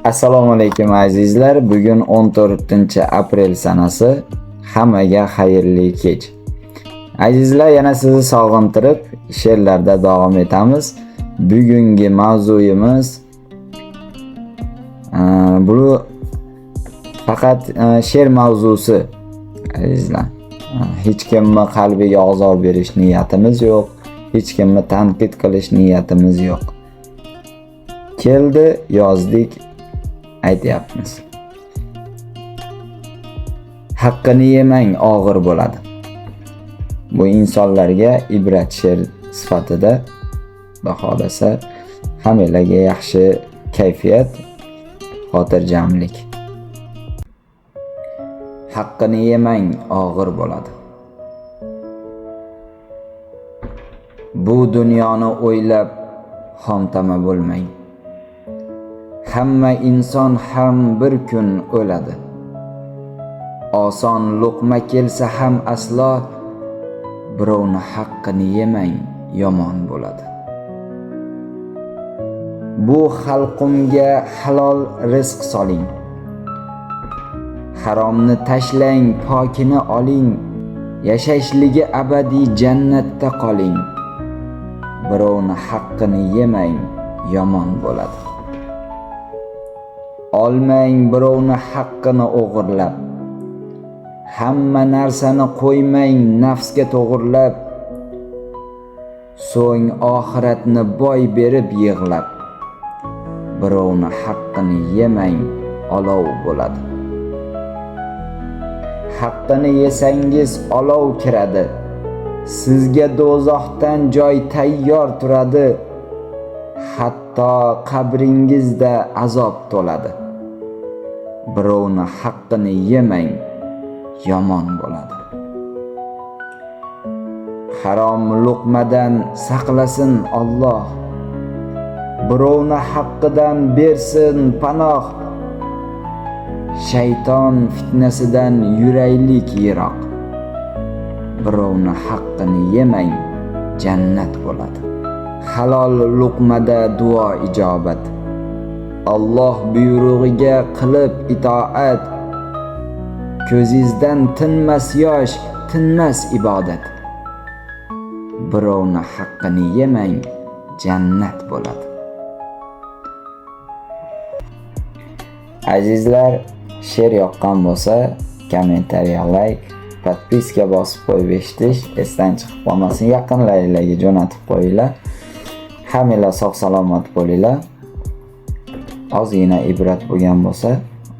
Assalomu alaykum azizlar. Bugun 14-aprel sanasi. Hammaga xayrli kech. Azizlar, yana sizni sog'intirib she'rlarda davom etamiz. Bugungi mavzuyimiz bu faqat she'r mavzusi azizlar. Hech kimni qalbiga ozor berish niyatimiz yo'q, hech kimni tanqid qilish niyatimiz yo'q. Keldi, yozdik, aytyapmiz. Haqqini yemang, og'ir bo'ladi. Bu insonlarga ibrat she'r sifatida, xudo xohlasa, hammalarga yaxshi kayfiyat, xotirjamlik. Haqqini yemang, og'ir bo'ladi. Bu dunyoni o'ylab xomtama bo'lmang. Hamma inson ham bir kun o'ladi. Oson luqma kelsa ham aslo birovni haqqini yemang, yomon bo'ladi. Bu xalqumga halol rizq soling. Haromni tashlang, pokini oling. Yashashligi abadiy jannatda qoling. Birovni haqqini yemang, yomon bo'ladi. Olmang birovni haqqini o'g'irlab. Hamma narsani qo'ymang nafsga to'g'irlab. So'ng oxiratni boy berib yig'lab. Birovni haqqini yemang, olov bo'ladi. Haqqini yesangiz olov kiradi. Sizga do'zaxdan joy tayyor turadi. Hatto qabringizda azob to'ladi. Birovni haqqini yemang, yomon bo'ladi. Harom luqmadan saqlasin Alloh. Birovni haqqidan bersin panoh. Shayton fitnasidan yuraylik yiroq. Birovni haqqini yemang, jannat bo'ladi. Halol luqmada duo ijobat. Alloh buyrug'iga qilib itoat. Ko'zingizdan tinmas yosh, tinmas ibodat. Birovni haqqini yemang, jannat bo'ladi. Azizlar, she'r yoqqan bo'lsa, kommentariya, like, podpiska bosib qo'yib eshitish esdan chiqib qolmasin. Yaqinlaringlarga jo'natib qo'yinglar. Hammanglar sog' salomat bo'linglar. Ozgina ibrat bo'lgan bo'lsa,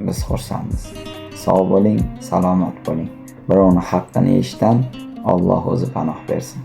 biz xursandmiz. Sog' bo'ling, salomat bo'ling. Birovni haqqini yeyishdan Alloh o'zi panoh bersin.